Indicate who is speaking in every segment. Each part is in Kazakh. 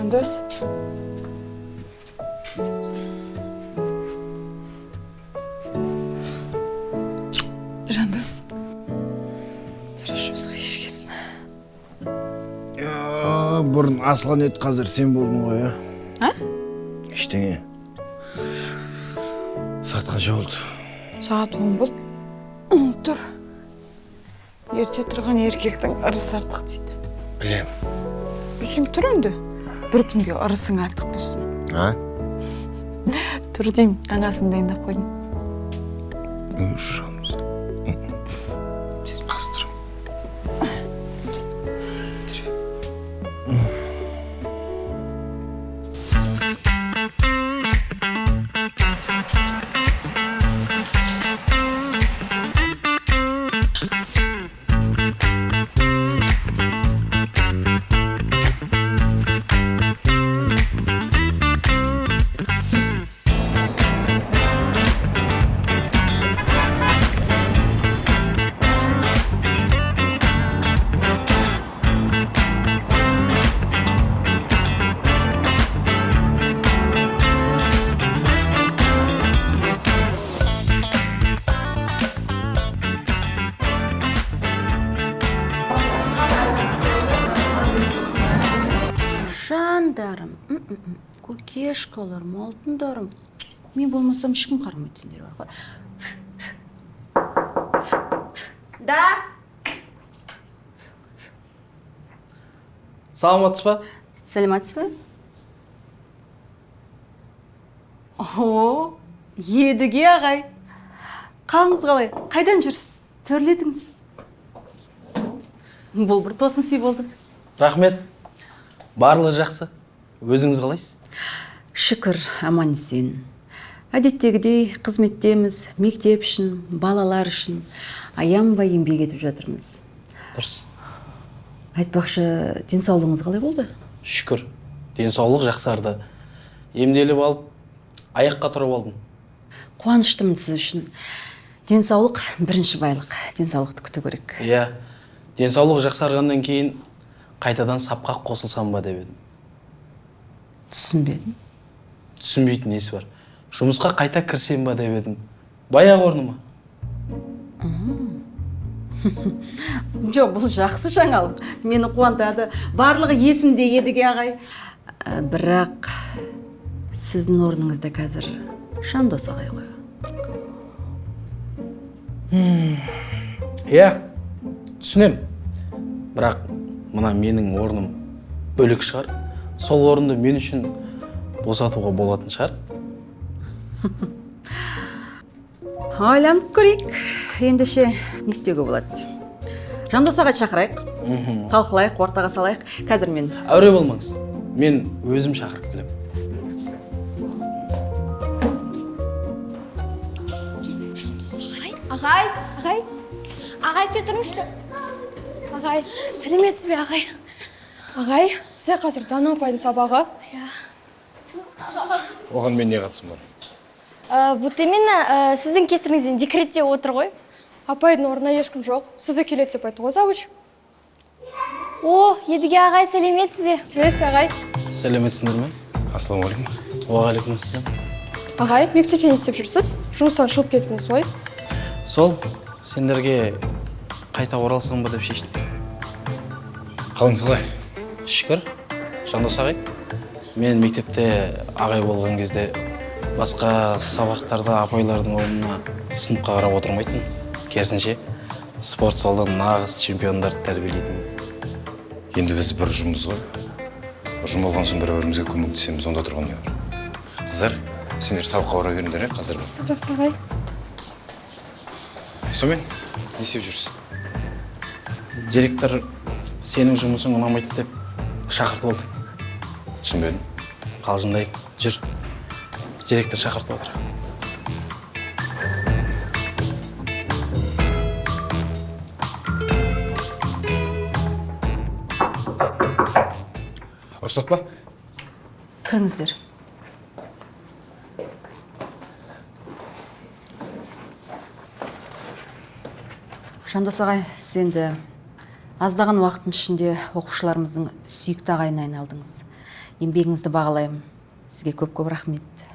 Speaker 1: Жандос. Жандос. Тұр, жұмысқа кешігесің.
Speaker 2: Бұрын Аслан еді, қазір сен болдың ғой, а?
Speaker 1: А?
Speaker 2: Ештеңе. Сағат қанша болды?
Speaker 1: Сағат 10 болды. Тұр. Ерте тұрған еркектің ырысы артық дейді.
Speaker 2: Білем.
Speaker 1: Өзің тұр енді. Бір күнге ырысың артық болсын.
Speaker 2: А?
Speaker 1: Тұр деймін, таң асын дайындап қойдым.
Speaker 2: Жаным. Қазір тұрамын.
Speaker 3: Жандарым, көкешкаларым, алтындарым. Мен болмасам ешкім қарамайды сендер бар ғой. Да?
Speaker 4: Саламатсыз ба?
Speaker 3: Саламатсыз ба? О, Едіге ағай. Қалыңыз қалай? Қайдан жүрсіз? Төрлетіңіз. Бұл бір тосын сый болды.
Speaker 4: Рахмет. Барлығы жақсы. Өзіңіз қалайсыз?
Speaker 3: Шүкір, аман есен. Әдеттегідей қызметтеміз, мектеп үшін, балалар үшін аянбай еңбек етіп жатырмыз.
Speaker 4: Дұрыс.
Speaker 3: Айтпақшы, денсаулығыңыз қалай болды?
Speaker 4: Шүкір. Денсаулық жақсарды. Емделіп алып, аяққа тұрып алдым.
Speaker 3: Қуаныштымын сіз үшін. Денсаулық бірінші байлық. Денсаулықты күту керек.
Speaker 4: Иә. Денсаулық жақсарғаннан кейін қайтадан сапқа қосылсам ба деп едім.
Speaker 3: Түсінбедім.
Speaker 4: Түсінбейтін несі бар? Жұмысқа қайта кірсем ба деп едім. Баяғы орныма.
Speaker 3: Жоқ, бұл жақсы жаңалық. Мені қуантады. Барлығы есімде, Едіге ағай. Бірақ сіздің орныңызда қазір Жандос ағай ғой.
Speaker 4: Иә, түсінем. Бірақ мына менің орным бөлек шығар. Сол орынды мен үшін босатуға болатын шығар.
Speaker 3: Ойланып көрейік. Ендеше не істеуге болады? Жандос ағай шақырайық. Талқылайық, ортаға салайық. Қазір мен...
Speaker 4: Әуре болмаңыз. Мен өзім шақырып келемін.
Speaker 5: Ағай, ағай, ағай, кете тұрыңызшы. Ағай, сәлеметсіз бе, ағай?
Speaker 6: Ағай, бізде қазір Дана апайдың сабағы.
Speaker 5: Иә.
Speaker 2: Оған мен не қатысым бар?
Speaker 5: Вот именно, сіздің кесіріңізден декретте отыр ғой.
Speaker 6: Апайдың орнына ешкім жоқ. Сізді келеді деп айтты ғой завуч.
Speaker 5: О, Едіге ағай, сәлеметсіз бе?
Speaker 6: Сәлеметсіз, ағай.
Speaker 4: Сәлеметсіңдер ме?
Speaker 2: Ассалаумағалейкум.
Speaker 4: Уағалейкум ассалам.
Speaker 6: Ағай, мектепте не істеп жүрсіз? Жұмыстан шығып кеттіңіз ғой.
Speaker 4: Сол, сендерге қайта оралсам ба деп шештім.
Speaker 2: Қалыңыз қалай?
Speaker 4: Шүкір, Жандос ағай. Мен мектепте ағай болған кезде басқа сабақтарда апайлардың орнына сыныпқа қарап отырмайтын. Керісінше, спорт залда нағыз чемпиондарды тәрбиелейтін.
Speaker 2: Енді біз бір ұжымбыз ғой. Ұжым болған соң бір-бірімізге көмектесеміз, онда тұрған не бар? Қыздар, сендер сабаққа бара беріңдер, қазір.
Speaker 6: Жақсы, ағай.
Speaker 2: Сонымен, не істеп жүрсіз?
Speaker 4: Директор сенің жұмысың ұнамайды деп шақыртып алды.
Speaker 2: Түсінбедім.
Speaker 4: Қалжыңдаймын, жүр. Директор шақыртып отыр.
Speaker 2: Рұқсат па?
Speaker 3: Кіріңіздер. Жандос ағай, сіз енді аздаған уақыттың ішінде оқушыларымыздың сүйікті ағайына айналдыңыз. Еңбегіңізді бағалаймын. Сізге көп-көп рахмет.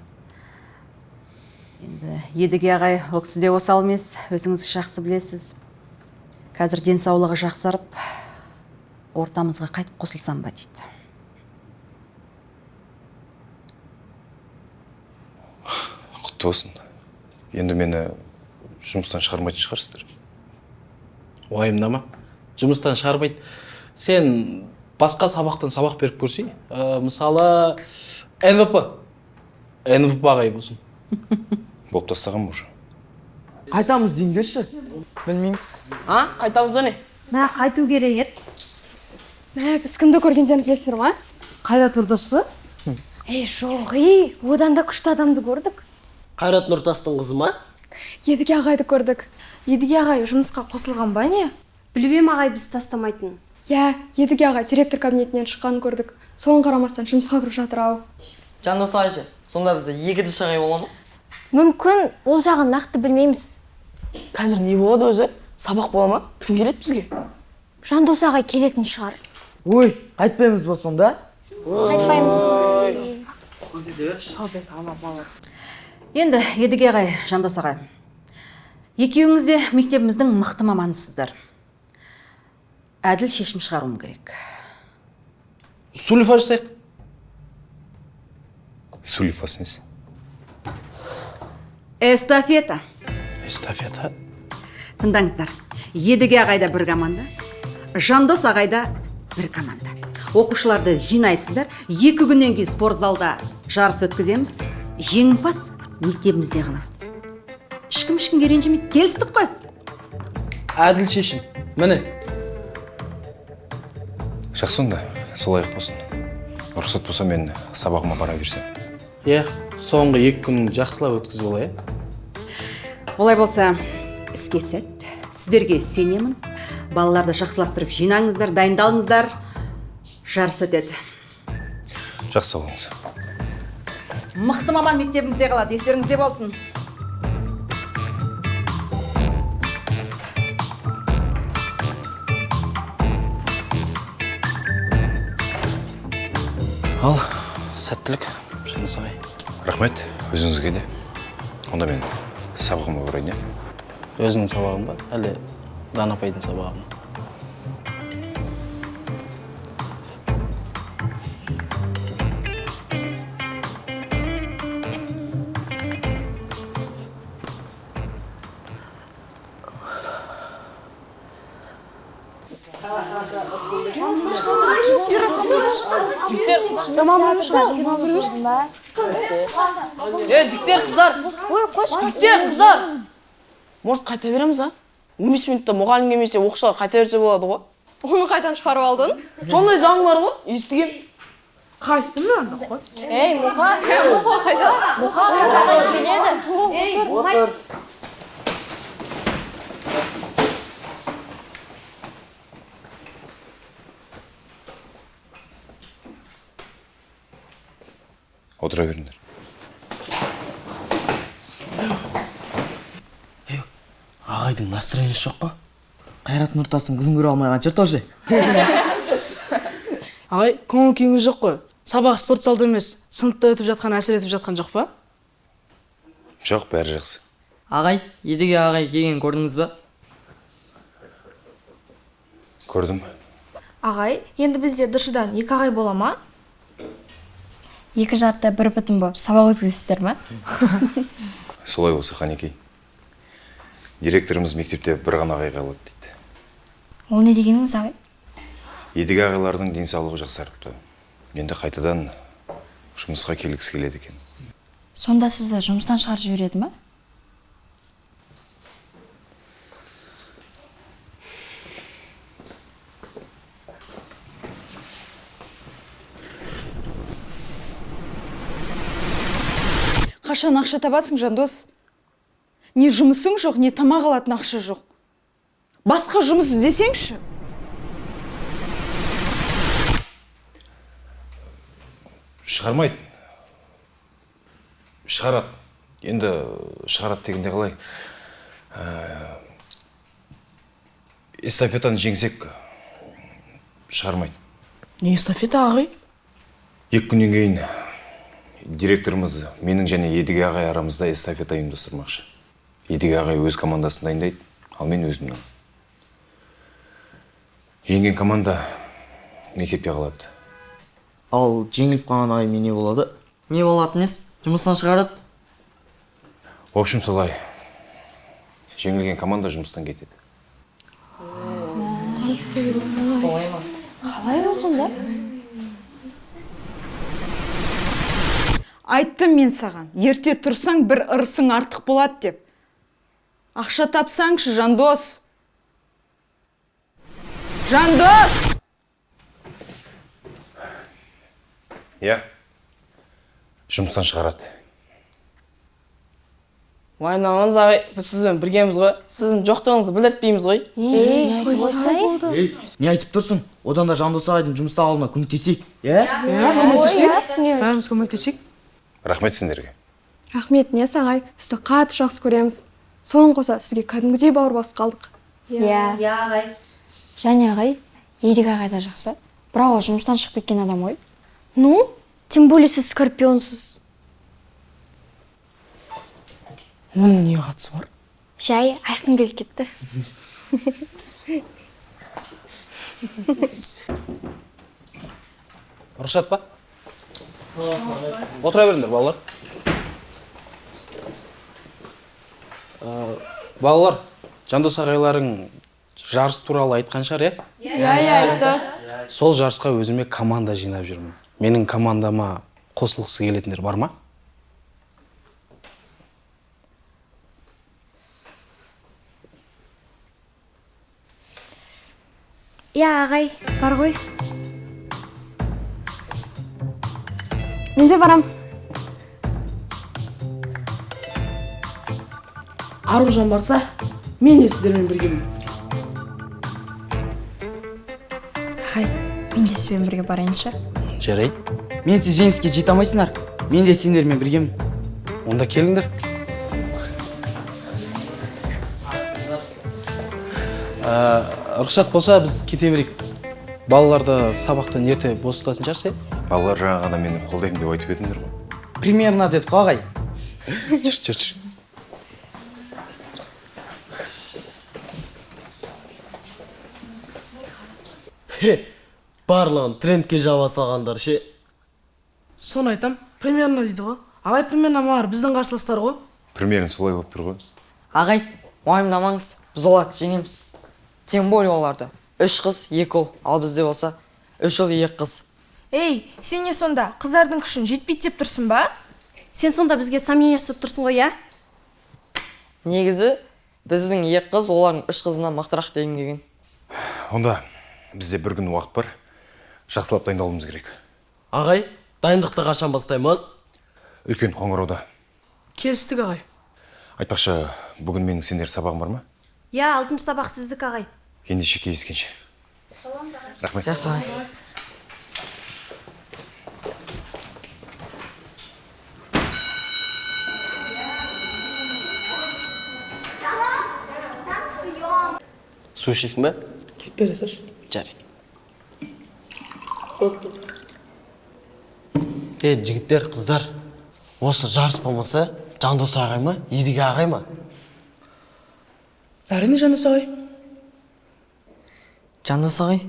Speaker 3: Енді Едіге ағай, ол кісі де осал емес, өзіңіз жақсы білесіз. Қазір денсаулығы жақсарып, ортамызға қайтып қосылсам ба дейді.
Speaker 2: Құтты болсын. Енді мені жұмыстан шығармайтын шығарсыздар.
Speaker 4: Уайымдама, жұмыстан шығармайды. Сен басқа сабақтан сабақ беріп көрсей. Мысалы, НВП. НВП ағай болсын.
Speaker 2: Болып тастаған уже.
Speaker 7: Қайтамыз деңдерші. Білмеймін. А? Қайтамыз ба не?
Speaker 5: Мә, қайту керек еді.
Speaker 6: Мә, біз кімді көргендерін білесіздер ма?
Speaker 8: Қайрат Нұртас па?
Speaker 5: Ей, жоқ, ей, одан да күшті адамды көрдік.
Speaker 9: Қайрат Нұртастың қызы ма?
Speaker 6: Едіге ағайды көрдік.
Speaker 1: Едіге ағай жұмысқа қосылған ба не?
Speaker 5: Біліп ем ағай бізді тастамайтын.
Speaker 6: Иә, Едіге ағай директор кабинетінен шыққанын көрдік. Соған қарамастан жұмысқа кіріп жатыр ау.
Speaker 7: Жандос ағай ше, сонда бізде екі дш ағай бола ма?
Speaker 5: Мүмкін, ол жағын нақты білмейміз.
Speaker 7: Қазір не болады өзі? Сабақ бола ма? Кім келеді бізге?
Speaker 5: Жандос ағай келетін шығар.
Speaker 8: Ой, қайтпаймыз ба сонда?
Speaker 5: Қайтпаймыз.
Speaker 3: Енді Едіге ағай, Жандос ағай, екеуіңіз де мектебіміздің мықты маманысыздар. Әділ шешім шығаруым керек.
Speaker 4: Сулифа жасайық.
Speaker 2: Сулифасы несі?
Speaker 3: Эстафета.
Speaker 4: Эстафета?
Speaker 3: Тыңдаңыздар. Едіге ағай да бір команда, Жандос ағай да бір команда. Оқушыларды жинайсыздар. 2 күннен кейін спортзалда жарыс өткіземіз. Жеңімпаз мектебімізде қалады. Ешкім ешкімге ренжімейді. Келістік қой.
Speaker 4: Әділ шешім. Міне.
Speaker 2: Жақсы онда, солай ақ болсын. Рұқсат болса мен сабағыма бара берсем.
Speaker 4: Иә, соңғы 2 күнін жақсылап өткізіп алайық.
Speaker 3: Олай болса, іске сәт. Сіздерге сенемін. Балаларды жақсылап тұрып жинаңыздар, дайындалыңыздар. Жарыс өтеді.
Speaker 2: Жақсы болыңыз.
Speaker 3: Мықты маман мектебімізде қалады, естеріңізде болсын.
Speaker 4: Ал, сәттілік, Жандос ағай.
Speaker 2: Рахмет, өзіңізге де. Онда мен сабағыма барайын, иә?
Speaker 4: Өзіңнің сабағың ба, әлде Дана апайдың сабағы ма?
Speaker 7: Жігіттер, қыздар.
Speaker 5: Ой, қойшы.
Speaker 7: Жігіттер, қыздар. Может, қайта береміз, а? 15 минутта мұғалім келмесе, оқушылар қайта берсе болады ғой.
Speaker 6: Оны қайдан шығарып алдың?
Speaker 7: Сондай заң бар ғой, естігем.
Speaker 8: Қайттым мен анда қой.
Speaker 6: Ей, Мұқа, Мұқа қайда?
Speaker 5: Мұқа ағай келеді.
Speaker 8: Отыр.
Speaker 2: Отыра беріңдер.
Speaker 9: Ағайдың настроениесі жоқ па? Қайрат Нұртастың қызын көре алмай қанша тоже.
Speaker 10: Ағай, көңіл күйіңіз жоқ қой. Сабақ спорт залда емес, сыныпта өтіп жатқан әсер етіп жатқан жоқ па?
Speaker 2: Жоқ, бәрі жақсы.
Speaker 7: Ағай, Едіге ағай келгенін көрдіңіз ба?
Speaker 2: Көрдім.
Speaker 1: Ағай, енді бізде дшдан 2 ағай бола ма?
Speaker 5: 2 жарты бір бүтін болып сабақ өткізесіздер ма?
Speaker 2: Солай болса, Қанекей. Директорымыз мектепте бір ғана ағай қалады дейді.
Speaker 5: Ол не дегеніңіз, ағай?
Speaker 2: Едіге ағайлардың денсаулығы жақсарыпты. Енді қайтадан жұмысқа келгісі келеді екен.
Speaker 5: Сонда сізді жұмыстан шығарып жібереді ма?
Speaker 1: Қашан ақша табасың, Жандос? Не жұмысың жоқ, не тамақ алатын ақша жоқ. Басқа жұмыс іздесеңші.
Speaker 2: Шығармайды. Шығарады. Енді шығарады дегенде қалай? Эстафетаны жеңсек шығармайды.
Speaker 10: Не эстафета, ағай?
Speaker 2: 2 күннен кейін директорымыз менің және Едіге ағай арамызда эстафета ұйымдастырмақшы. Едіге ағай өз командасын дайындайды, ал мен өзімнің. Жеңген команда мектепте қалады.
Speaker 9: Ал жеңіліп қалған ағаймен не болады?
Speaker 8: Не болатын ес? Жұмыстан шығарады.
Speaker 2: В общем, солай. Жеңілген команда жұмыстан кетеді.
Speaker 5: Қалай ол сонда?
Speaker 1: Айттым мен саған, ерте тұрсаң бір ырысың артық болады деп. Ақша тапсаңшы, Жандос. Жандос!
Speaker 2: Иә, жұмыстан шығарады.
Speaker 7: Уайымдамаңыз ағай, біз сізбен біргеміз ғой. Сіздің жоқтығыңызды білдіртпейміз ғой.
Speaker 5: Ей, қойсай.
Speaker 9: Ей, не айтып тұрсың? Одан да Жандос ағайдың жұмыста қалуына көмектесейік, иә?
Speaker 7: Көмектесейік.
Speaker 10: Бәріміз көмектесейік.
Speaker 2: Рахмет сендерге.
Speaker 6: Рахмет, Нес ағай, сізді қатты жақсы көреміз. Соған қоса сізге кәдімгідей бауыр басып қалдық.
Speaker 5: Иә. Иә, ағай. Және ағай, Едіге ағай да жақсы. Бірақ ол жұмыстан шығып кеткен адам ғой. Ну, тем более сіз скорпионсыз.
Speaker 8: Оның не қатысы бар?
Speaker 5: Жай, айқын келіп кетті.
Speaker 4: Рұқсат па? Отыра беріңдер, балалар. Балалар, Жандос ағайларың жарыс туралы айтқан шығар, иә?
Speaker 7: Иә, айтты.
Speaker 4: Сол жарысқа өзіме команда жинап жүрмін. Менің командама қосылғысы келетіндер бар ма?
Speaker 5: Иә, ағай, бар ғой.
Speaker 6: Мен де барам.
Speaker 10: Аружан барса, мен де сіздермен біргемін.
Speaker 5: Ағай, мен де сізбен бірге барайыншы.
Speaker 4: Жарайды.
Speaker 8: Менсіз жеңіске жете алмайсыңдар. Мен де сендермен біргемін.
Speaker 4: Онда келіңдер. Рұқсат болса, біз кете берейік. Балаларды сабақтан ерте босататын шығарсыз, иә?
Speaker 2: Балалар жаңа ғана мені қолдаймын деп айтып едіңдер ғой.
Speaker 8: Примерно дедік қой, ағай.
Speaker 2: Жүр, жүр, жүр.
Speaker 9: Хе, барлығын трендке жаба салғандар ше.
Speaker 10: Соны айтам, примерно дейді ғой. Ағай, примерно мыналар біздің қарсыластар ғой.
Speaker 2: Примерно солай болып тұр ғой.
Speaker 8: Ағай, уайымдамаңыз, біз оларды жеңеміз. Тем более оларды. 3 қыз, 2 ұл, ал бізде болса 3 ұл, 2 қыз.
Speaker 11: Ей, сен не сонда? Қыздардың күшін жетпейді деп тұрсың ба?
Speaker 5: Сен сонда бізге сомнение ұстап тұрсың ғой, иә?
Speaker 8: Негізі, біздің 2 қыз олардың 3 қызынан мықтырақ дегім келген.
Speaker 2: Онда бізде бір күн уақыт бар. Жақсылап дайындалуымыз керек.
Speaker 9: Ағай, дайындықты қашан бастаймыз?
Speaker 2: Үлкен қоңырауда.
Speaker 10: Келістік, ағай.
Speaker 2: Айтпақшы, бүгін менің сендер сабағым бар ма?
Speaker 5: Иә, 6-шы сабақ сіздікі, ағай.
Speaker 2: Ендеше кездескенше. Рахмет.
Speaker 8: Жақсы, ағай.
Speaker 9: Су ішесің бе?
Speaker 10: Келіп бере салшы.
Speaker 9: Жарайды. Е, жігіттер, қыздар, осы жарыс болмаса, Жандос ағай ма, Едіге ағай ма?
Speaker 10: Әрине, Жандос ағай.
Speaker 8: Жандос ағай.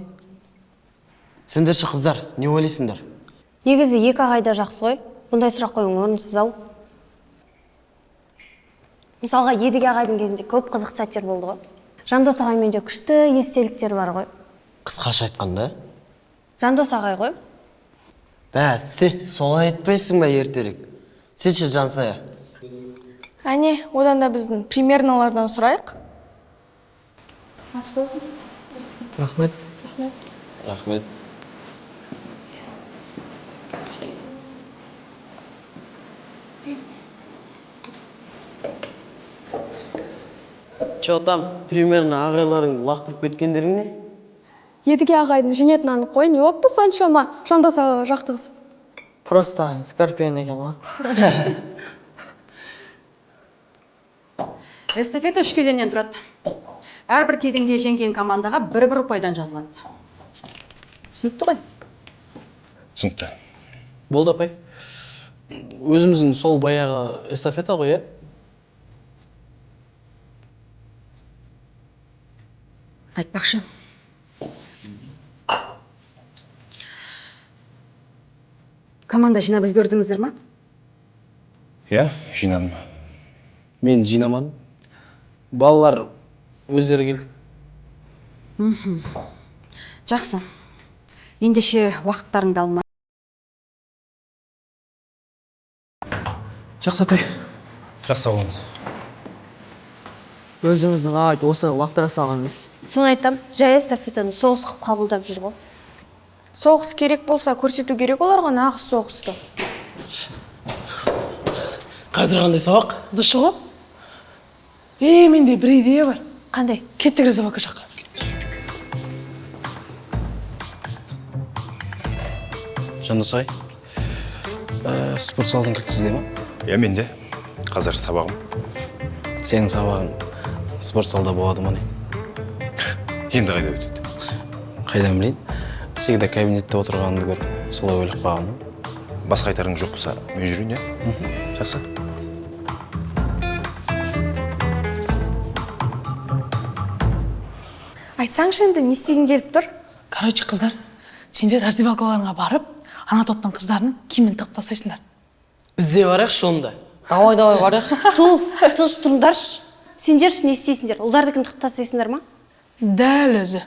Speaker 9: Сендер ше, қыздар, не ойлайсыңдар?
Speaker 5: Негізі екі ағай да жақсы ғой. Бұндай сұрақ қоюың орынсыз ау. Мысалға, Едіге ағайдың кезінде көп қызық сәттер болды ғой. Жандос ағаймен де күшті естеліктер бар ғой.
Speaker 9: Қысқаша айтқанда?
Speaker 5: Жандос ағай ғой.
Speaker 9: Бәсе, солай айтпайсың ба ертерек? Сен ше, Жансая?
Speaker 11: Әне, одан да біздің примерналардан сұрайық.
Speaker 8: Рахмет.
Speaker 9: Рахмет. Че там, примерно ағайларыңды лақтырып кеткендерің не?
Speaker 6: Едіге ағайдың жеңетін анық қой, не болыпты соншама Жандос ағайға жақтығызып?
Speaker 8: Просто ағай скорпион екен ғой.
Speaker 3: Эстафета 3 кезеңнен тұрады. Әрбір кезеңде жеңген командаға бір-бір ұпайдан жазылады. Түсінікті ғой?
Speaker 2: Түсінікті.
Speaker 4: Болды, апай. Өзіміздің сол баяғы эстафета ғой, иә?
Speaker 3: Айтпақшы, команда жинап үлгердіңіздер ма?
Speaker 2: Иә, жинадым.
Speaker 4: Мен жинамадым. Балалар өздері келді.
Speaker 3: Жақсы. Ендеше уақыттарыңды алма.
Speaker 4: Жақсы, апай.
Speaker 2: Жақсы, сау болыңыз.
Speaker 8: Өзіміздің ағайды осы лақтыра салған емес.
Speaker 5: Соны айтам, жай эстафетаны соғыс қылып қабылдап жүр ғой.
Speaker 11: Соғыс керек болса, көрсету керек оларға нағыз соғысты.
Speaker 9: Қазір қандай сабақ?
Speaker 10: Дұрыс ғой. Ей, менде бір идея бар.
Speaker 5: Қандай?
Speaker 10: Кеттік раздевалка жаққа.
Speaker 4: Жандос ағай, спорт залдың кілті сізде ма?
Speaker 2: Иә, менде. Қазір сабағым.
Speaker 4: Сенің сабағың спорт залда болады ма, не?
Speaker 2: Енді қайда өтеді?
Speaker 4: Қайдан білейін? Всегда кабинетте отырғаныңды көріп, солай ойлап қалғанмын.
Speaker 2: Басқа айтарың жоқ болса, мен жүрейін, иә? Жақсы.
Speaker 11: Айтсаңшы енді, не істегің келіп тұр?
Speaker 10: Короче, қыздар, сендер раздевалкаларыңа барып, ана топтың қыздарының киімін тығып тастайсыңдар.
Speaker 9: Біз де барайықшы онда.
Speaker 8: Давай, давай, барайықшы.
Speaker 5: Ту, тыныш тұрыңдаршы. Сендер не істейсіңдер? Ұлдардікін тығып тастайсыңдар ма?
Speaker 10: Дәл өзі.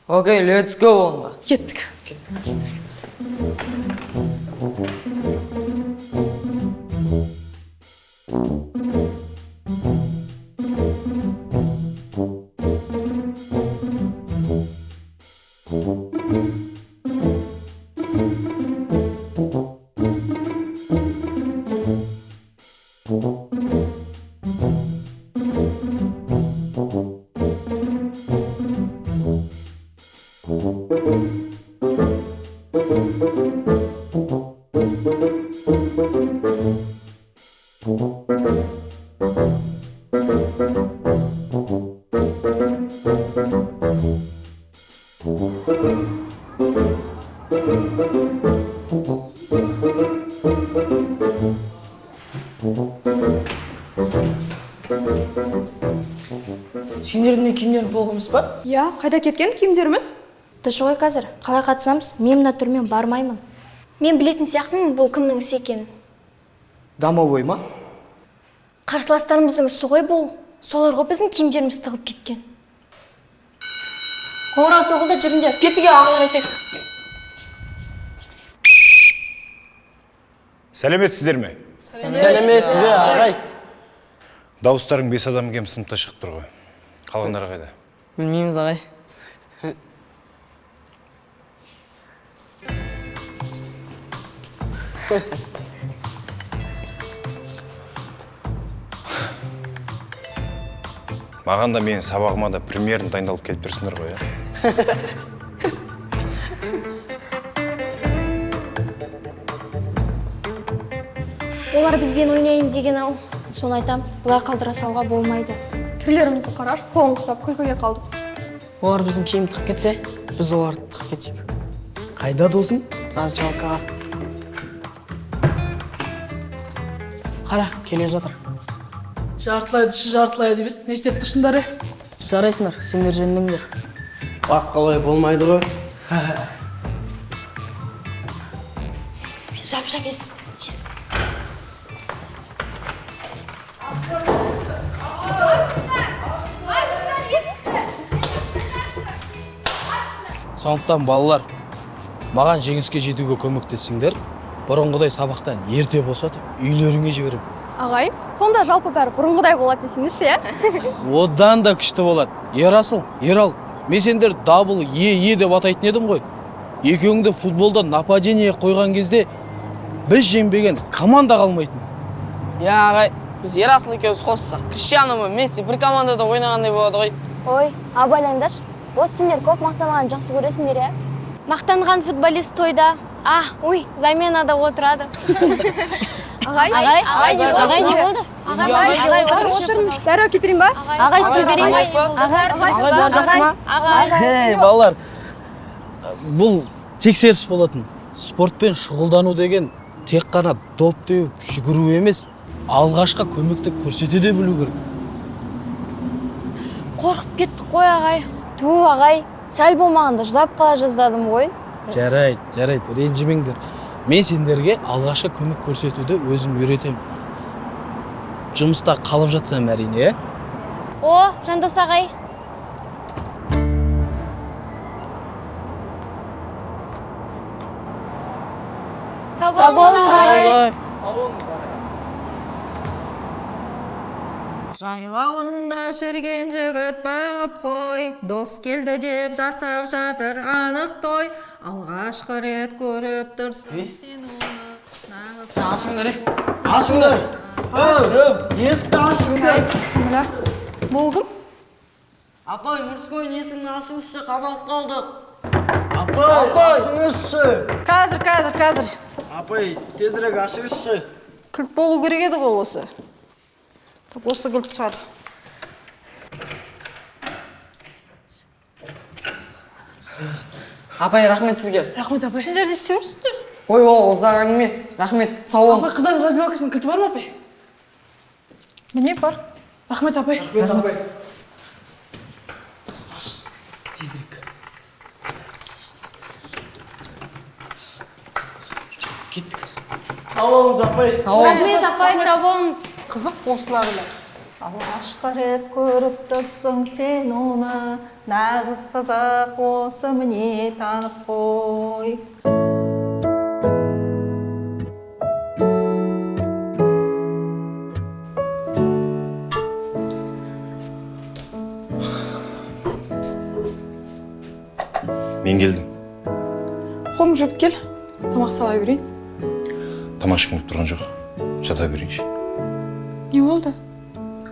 Speaker 8: Окей, let's go онда.
Speaker 10: Кеттік.
Speaker 7: Сендердің де киімдерің толық емес па?
Speaker 6: Иә, қайда кеткен киімдеріміз?
Speaker 5: Дұрыс ғой қазір. Қалай қатысамыз? Мен мына түрмен бармаймын. Мен білетін сияқтымын бұл кімнің ісі екенін.
Speaker 8: Домовой ма?
Speaker 5: Қарсыластарымыздың ісі ғой бұл. Солар ғой біздің киімдерімізді тығып кеткен. Қоңырау соғылды, жүріңдер.
Speaker 7: Кеттік, ағайға айтайық.
Speaker 2: Сәлеметсіздер ме?
Speaker 9: Сәлеметсіз бе, ағай?
Speaker 2: Дауыстарың 5 адам кем сыныпта шығып тұр ғой. Қалғандары қайда?
Speaker 8: Білмейміз, ағай.
Speaker 2: Маған да, менің сабағыма да примерно дайындалып келіп тұрсыңдар ғой, иә?
Speaker 5: Олар бізбен ойнайын деген ау. Соны айтам, бұлай қалдыра салуға болмайды.
Speaker 6: Түрлерімізді қараш, клоун құсап күлкіге қалдық.
Speaker 7: Олар біздің киім тығып кетсе, біз оларды тығып кетейік.
Speaker 9: Қайда, досым?
Speaker 7: Раздевалкаға. Қара, келе жатыр.
Speaker 10: Жартылай дышшы, жартылай деп еді. Не істеп тұрсыңдар, е?
Speaker 7: Жарайсыңдар, сендер жеңдіңдер.
Speaker 9: Басқалай болмайды ғой.
Speaker 5: Жап, жап есікті, тез.
Speaker 4: Сондықтан балалар, маған жеңіске жетуге көмектессеңдер, бұрынғыдай сабақтан ерте босатып, үйлеріңе жіберіп.
Speaker 6: Ағай, сонда жалпы бәрі бұрынғыдай болады десеңізші, иә?
Speaker 4: Одан да күшті болады. Ерасыл, Ерал, мен сендер дабл е е деп атайтын едім ғой. Екеуіңді футболда нападение қойған кезде біз жеңбеген команда қалмайтын.
Speaker 7: Иә, ағай, біз Ерасыл екеуміз қоссақ, Криштиану мен Месси бір командада ойнағандай болады ғой.
Speaker 5: Ой, абайлаңдаршы. Осы сендер көп мақтанғанды жақсы көресіңдер, иә? Мақтанған футболист тойда, а, ой, заменада отырады.
Speaker 6: Ағай,
Speaker 5: Ағай, ағай, не болды?
Speaker 6: Ағай,
Speaker 5: ағай,
Speaker 6: отырыңыз. Дәрі әкеліп берейін ба?
Speaker 5: Ағай, су берейін ба? Ағай,
Speaker 7: ағай, бәрі жақсы ма?
Speaker 5: ағай.
Speaker 4: Ей, балалар, бұл тексеріс болатын. Спортпен шұғылдану деген тек қана доп теуіп жүгіру емес, алғашқы көмекті көрсете де білу керек.
Speaker 5: Қорқып кеттік қой, ағай. Ту, ағай, сәл болмағанда жылап қала жаздадым ғой.
Speaker 4: Жарайды, жарайды, ренжімеңдер. Мен сендерге алғашқы көмек көрсетуді өзім үйретемін. Жұмыста қалып жатсам әрине, ә?
Speaker 5: О, Жандос ағай. Сау болыңыз, ағай.
Speaker 12: Жайлауында жүрген жігіт бағып қой, дос келді деп жасап жатыр анық той. Алғашқы рет көріп тұрсың сен оны. Нағыз
Speaker 8: Ашыңдар, ашыңдар. Есікті ашыңдар.
Speaker 1: Бісміллә. Болдым.
Speaker 8: Апай, мужской есігін ашыңызшы, қамалып қалдық.
Speaker 9: Апай, ашыңызшы.
Speaker 1: Қазір, қазір, қазір.
Speaker 9: Апай, тезірек ашыңызшы.
Speaker 1: Кілт болу керек еді ғой осы. Осы кілт шығар.
Speaker 8: Апай, рахмет сізге.
Speaker 10: Рахмет, апай.
Speaker 1: Сендер не істеп жүрсіңдер?
Speaker 8: Ой, ол ұзақ әңгіме. Рахмет, сау
Speaker 10: Апай,
Speaker 8: болыңыз.
Speaker 10: қыздардың раздевалкасының кілті бар ма, апай?
Speaker 1: Міне бар.
Speaker 10: Рахмет, апай.
Speaker 9: Рахмет, апай. Тезірек. Кеттік. Сау болыңыз, апай.
Speaker 8: Сау болыңыз.
Speaker 5: Рахмет, апай, сау болыңыз.
Speaker 1: Қызық осыларды. Алғашқы рет көріп тұрсың сен оны, нағыз қазақ осы міне танып қой.
Speaker 2: Мен келдім.
Speaker 1: Қолым жуып кел, тамақ сала берейін.
Speaker 2: Тамақ ішкім келіп тұрған жоқ. Жата берейінші.
Speaker 1: Не болды?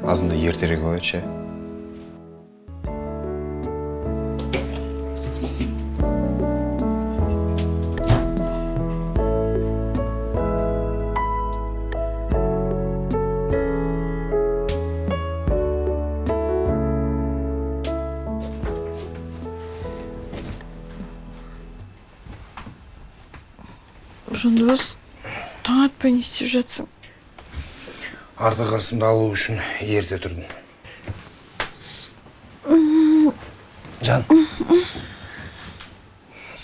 Speaker 2: Азында ертерек оятшы.
Speaker 1: Жандос, таң атпай не істеп жатсың?
Speaker 2: Артық ырысымды алу үшін ерте тұрдым. Жан,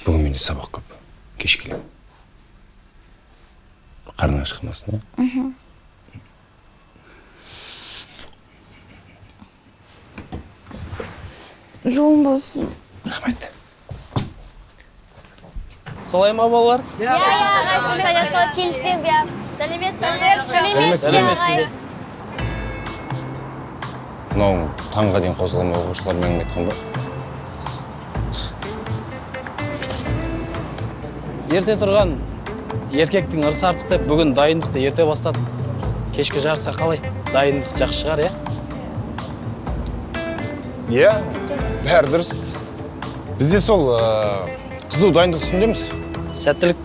Speaker 2: бүгін менде сабақ көп. Кеш келемін. Қарның аш қалмасын, иә?
Speaker 1: Жолың болсын.
Speaker 2: Рахмет.
Speaker 4: Солай ма, балалар?
Speaker 5: Иә, ағай, солай келісемін, иә. Сәлеметсіз,
Speaker 4: Сәлеметсіз.
Speaker 2: Мынауың таңға дейін қозғалмай оқушылармен әңгіме айтқан ба?
Speaker 4: Ерте тұрған еркектің ырысы артық деп бүгін дайындықты ерте бастадым. Кешкі жарысқа қалай? Дайындық жақсы шығар, иә?
Speaker 2: Иә, бәрі дұрыс. Бізде сол қызу дайындық үстіндеміз.
Speaker 4: Сәттілік.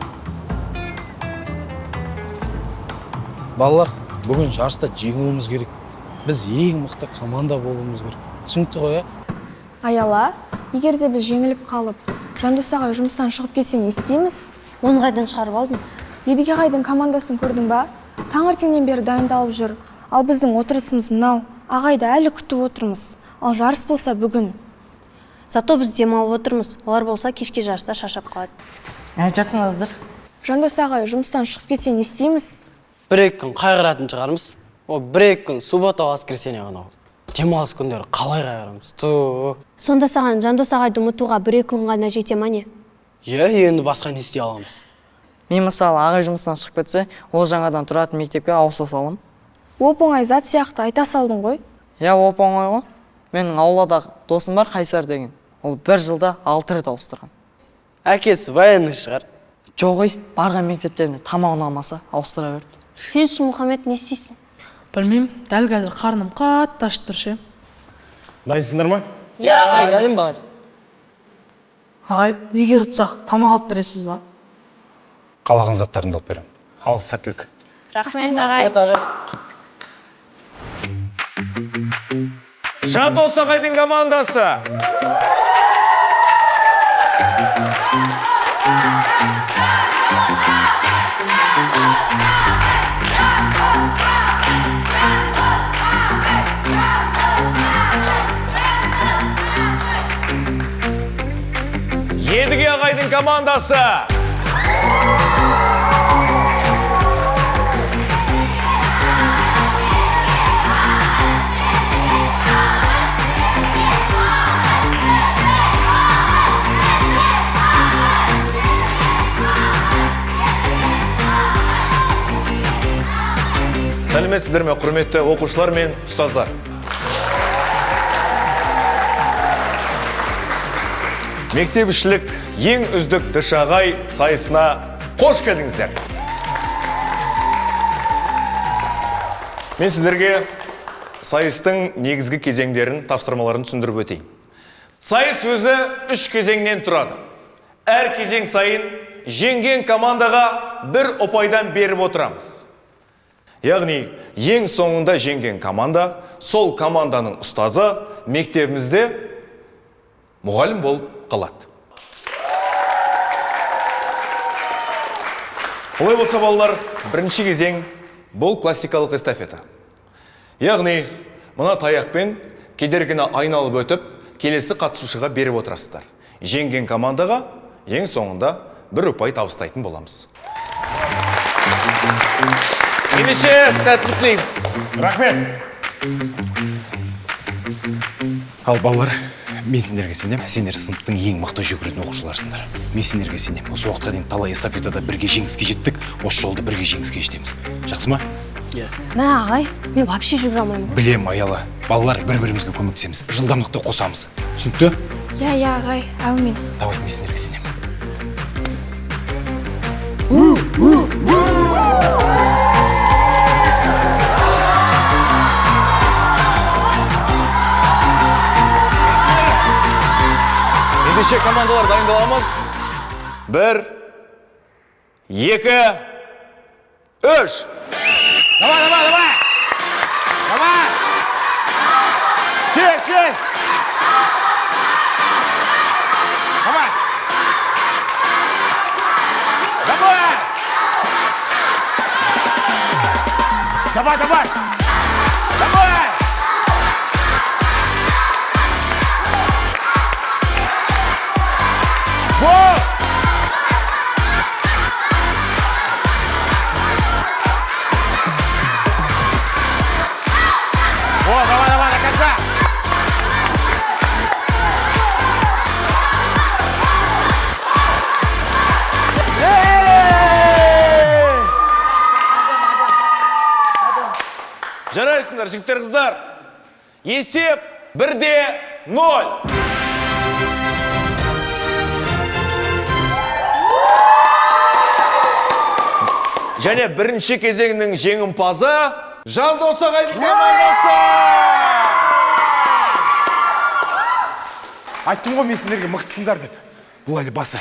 Speaker 4: Балалар, бүгін жарыста жеңуіміз керек. Біз ең мықты команда болуымыз керек. Түсінікті ғой, иә?
Speaker 11: Аяла, егер де біз жеңіліп қалып, Жандос ағай жұмыстан шығып кетсе не істейміз?
Speaker 5: Оны қайдан шығарып алдың?
Speaker 11: Едіге ағайдың командасын көрдің ба? Таңертеңнен бері дайындалып жүр. Ал біздің отырысымыз мынау. Ағайды әлі күтіп отырмыз. Ал жарыс болса бүгін.
Speaker 5: Зато біз демалып отырмыз. Олар болса кешке жарыста шаршап қалады.
Speaker 8: Не айтып жатсың, қыздар?
Speaker 11: Жандос ағай жұмыстан шығып кетсе не істейміз?
Speaker 9: Бір-екі күн қайғыратын шығармыз. О, бір-екі күн суббота, воскресенье ғана. Демалыс күндері қалай қайғырамыз? Ту.
Speaker 5: Сонда саған Жандос ағайды ұмытуға бір-екі күн ғана жете ма не?
Speaker 9: Иә, енді басқа не істей аламыз?
Speaker 8: Мен мысалы ағай жұмыстан шығып кетсе, ол жаңадан тұратын мектепке ауыса салам.
Speaker 11: Оп-оңай зат сияқты айта салдың ғой.
Speaker 8: Иә, оп-оңай ғой. Менің ауладағы досым бар, Қайсар деген. Ол бір жылда 6 рет ауыстырған.
Speaker 9: Әкесі военный шығар.
Speaker 8: Жоқ ой, барған мектептеріне тамақ ұнамаса ауыстыра берді.
Speaker 5: Сен ше, Мұхаммед, не істейсің?
Speaker 10: Білмеймін, дәл қазір қарным қатты ашып тұр ше.
Speaker 2: Дайынсыңдар ма?
Speaker 8: Иә, ағай, дайын ба?
Speaker 10: Ағай, егер ұтсақ, тамақ алып бересіз ба?
Speaker 2: Қалаған заттарыңды алып беремін. Ал, сәттілік.
Speaker 5: Рахмет, ағай.
Speaker 2: Жандос ағайдың командасы.
Speaker 13: командасы. Сәлеметсіздер ме, құрметті оқушылар мен ұстаздар. Мектепішілік ең үздік дш ағай сайысына қош келдіңіздер. Мен сіздерге сайыстың негізгі кезеңдерін, тапсырмаларын түсіндіріп өтейін. Сайыс өзі 3 кезеңнен тұрады. Әр кезең сайын жеңген командаға бір ұпайдан беріп отырамыз. Яғни, ең соңында жеңген команда, сол команданың ұстазы мектебімізде мұғалім болып қалады. Олай болса, балалар, бірінші кезең бұл классикалық эстафета. Яғни, мына таяқпен кедергіні айналып өтіп, келесі қатысушыға беріп отырасыздар. Жеңген командаға ең соңында бір ұпай табыстайтын боламыз. Ендеше, сәттілік тілеймін. Рахмет.
Speaker 2: Ал балалар, мен сендерге сенем. Сендер сыныптың ең мықты жүгіретін оқушыларсыңдар. Мен сендерге сенем. Осы уақытқа дейін талай эстафетада бірге жеңіске жеттік, осы жолда бірге жеңіске жетеміз. Жақсы ма?
Speaker 9: Иә.
Speaker 5: Мә, ағай, мен вообще жүгіре алмаймын.
Speaker 2: Білем, Аяла. Балалар, бір-бірімізге көмектесеміз. Жылдамдықты қосамыз. Түсінікті?
Speaker 11: Иә, иә, ағай, әумин.
Speaker 2: Давай, мен сендерге сенем.
Speaker 13: Ендеше командалар дайындаламыз. 1, 2, 3.
Speaker 14: Давай, давай, давай! Давай! Тез, тез! Давай! Давай! Давай, давай! Давай! Гол! О, давай, давай, до конца!
Speaker 13: Жарайсыңдар, жігіттер, қыздар. Есеп 1-0. Және бірінші кезеңнің жеңімпазы Жандос ағайдың командасы!
Speaker 2: Айттым ғой мен сендерге мықтысыңдар деп. Бұл әлі басы.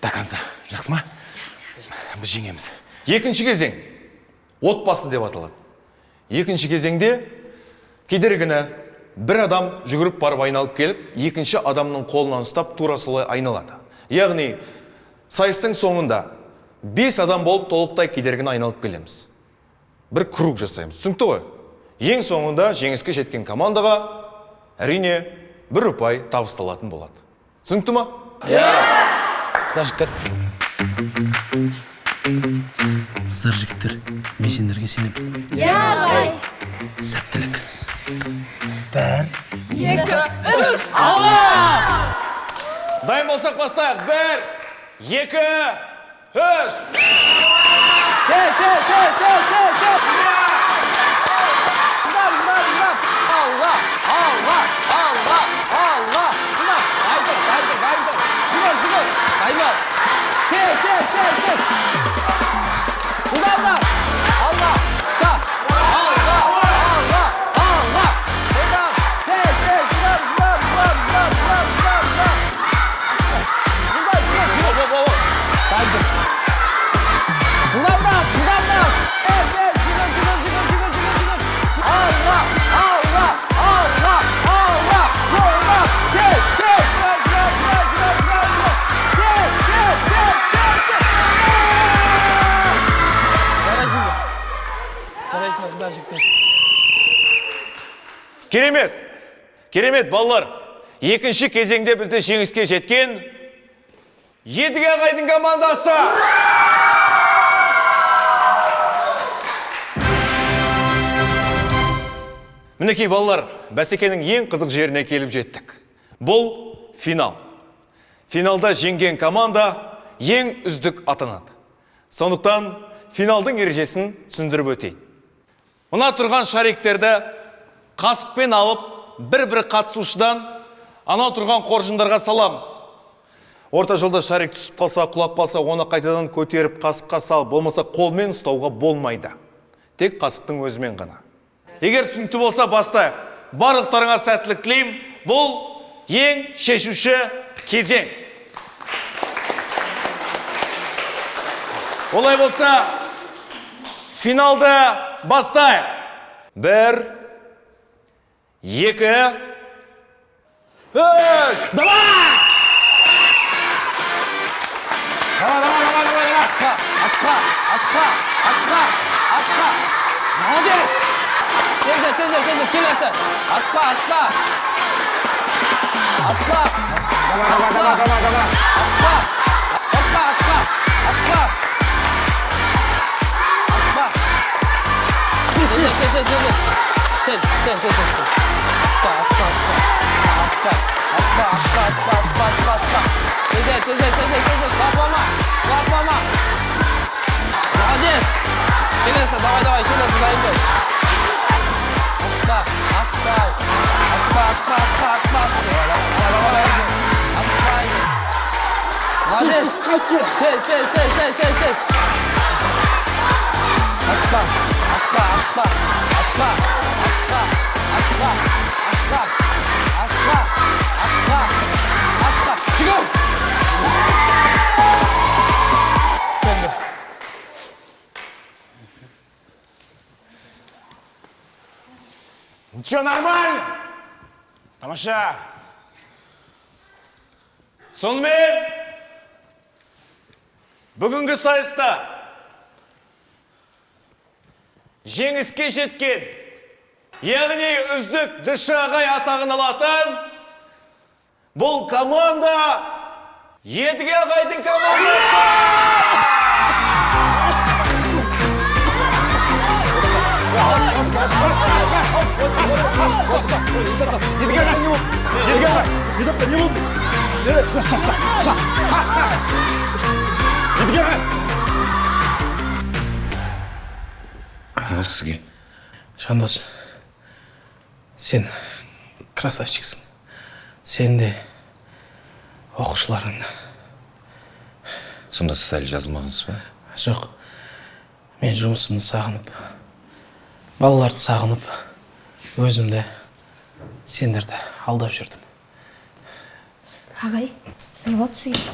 Speaker 2: До конца. Жақсы ма? Біз жеңеміз.
Speaker 13: Екінші кезең отбасы деп аталады. Екінші кезеңде кедергіні бір адам жүгіріп барып айналып келіп, екінші адамның қолынан ұстап тура солай айналады. Яғни сайыстың соңында 5 адам болып толықтай кедергіні айналып келеміз. Бір круг жасаймыз. Түсінікті ғой? Ең соңында жеңіске жеткен командаға әрине бір ұпай табысталатын болады. Түсінікті ма?
Speaker 4: Иә. Қыздар, жігіттер. Қыздар, жігіттер, мен сендерге сенемін.
Speaker 5: Иә, ағай.
Speaker 4: Сәттілік. 1,
Speaker 7: 2, 3, алға!
Speaker 13: Дайын болсақ бастайық. 1, 2, 3.
Speaker 14: Тез, тез, тез, тез, тез, тез! Жылдам, жылдам, жылдам! Алға, алға, алға, алға! Жылдам, дайын тұр, дайын тұр, дайын тұр! Жүгір, жүгір, дайындал! Тез, тез, тез, тез! Жылдам, алға, та, алға, алға, алға! Жылдам, тез, тез, жылдам, жылдам, жылдам, жылдам, жылдам, жылдам! Жылдам, жүгір, жүгір! Дайын тұр! Жылдамдап, жылдамдап! Тез, тез, жүгір, жүгір, жүгір, жүгір, жүгір, жүгір! Алға, алға, алға, алға! Жылдам, тез, тез, жылдам, жылдам, жылдам, жылдам, жылдам! Тез, тез, тез, тез, тез!
Speaker 4: Жарайсыңдар. Жарайсыңдар, қыздар, жігіттер.
Speaker 13: Керемет! Керемет, балалар! Екінші кезеңде бізде жеңіске жеткен Едіге ағайдың командасы. Мінекей балалар, бәсекенің ең қызық жеріне келіп жеттік. Бұл финал. Финалда жеңген команда ең үздік атанады. Сондықтан финалдың ережесін түсіндіріп өтейін. Мына тұрған шариктерді қасықпен алып, бір-бір қатысушыдан анау тұрған қоржындарға саламыз. Орта жолда шарик түсіп қалса, құлап қалса, оны қайтадан көтеріп қасыққа салып, болмаса қолмен ұстауға болмайды. Тек қасықтың өзімен ғана. Егер түсінікті болса, бастайық. Барлықтарыңа сәттілік тілеймін. Бұл ең шешуші кезең. Олай болса, финалды бастайық. 1, 2, 3, давай!
Speaker 14: Давай, давай, давай, давай, давай! Асқа, асқа, асқа, асқа, асқа! Молодец! Тезде, тезде, тезде, келесі! Асқа, асқа! Асқа!
Speaker 13: Давай, давай, давай, давай, давай!
Speaker 14: Асқа! Қорықпа, асқа! Асқа! Асқа! Тез, тез, тез, тез! Сен, сен, тез, тез, тез! Асқа, асқа, асқа! Асқа, асқа, асқа, асқа, асқа, асқа, асқа! Тезде, тезде, тезде, тезде! Құлапама! Құлапама! Молодец! Келесі, давай, давай, келесі, дайын бол! Асқа, асқа, асқа, асқа, асқа, асқа, асқа! Давай, давай, давай! Асқа! Молодец! Тез, тез, тез, тез, тез, тез! Асқа, асқа, асқа, асқа, асқа, асқа, асқа, асқа, асқа, асқа! Жүгір! Келді.
Speaker 13: Ну что, нормально? Тамаша. Сонымен, бүгінгі сайыста жеңіске жеткен, яғни үздік ДШ ағай атағын алатын бұл команда Едіге ағайдың командасы!
Speaker 2: Едіге ағай, не болды? Едіге ағай, не болды? Ұста, ұста, ұста, қаш, қаш! Едіге ағай!
Speaker 4: Не болды сізге? Жандос, сен красавчиксің. Сен де оқушыларың да.
Speaker 2: Сонда сіз әлі жазылмағансыз ба?
Speaker 4: Жоқ. Мен жұмысымды сағынып, балаларды сағынып, өзімді, сендерді алдап жүрдім.
Speaker 5: Ағай, не болды сізге?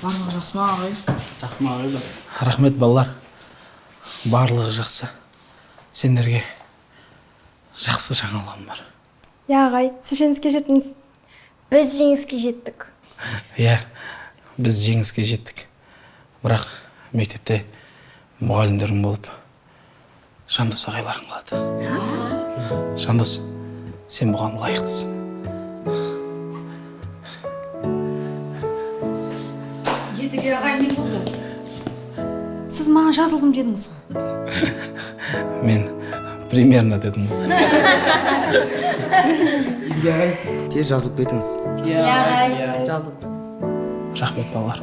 Speaker 7: Барлығы жақсы ма, ағай?
Speaker 4: Жақсы ма, ағай? Рахмет, балалар. Барлығы жақсы. Сендерге жақсы жаңалығым бар.
Speaker 6: Иә, ағай, сіз жеңіске жеттіңіз.
Speaker 5: Біз жеңіске жеттік.
Speaker 4: Иә, біз жеңіске жеттік. Бірақ мектепте мұғалімдерім болып, Жандос ағайларың қалады. Жандос, сен бұған лайықтысың.
Speaker 3: Едіге ағай, не болды? Сіз маған жазылдым дедіңіз ғой.
Speaker 4: Мен примерно дедім ғой.
Speaker 8: Едіге ағай, тез жазылып кетіңіз.
Speaker 7: Иә, ағай,
Speaker 8: жазылып.
Speaker 4: Рахмет, балалар.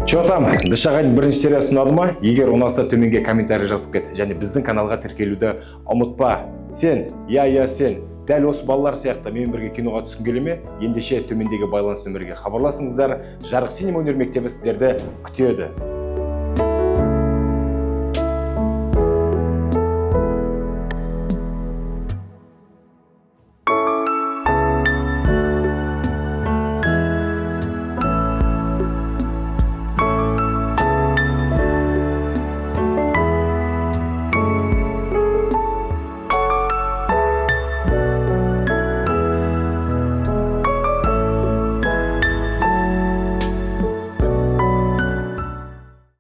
Speaker 2: Че там, ДШ ағайдың бірінші сериясы ұнады ма? Егер ұнаса, төменге комментарий жазып кет. Және біздің каналға тіркелуді ұмытпа. Сен, иә, сен, дәл осы балалар сияқты менімен бірге киноға түскің келе ме? Ендеше төмендегі байланыс нөмірге хабарласыңыздар. Жарық Синема өнер мектебі сіздерді күтеді.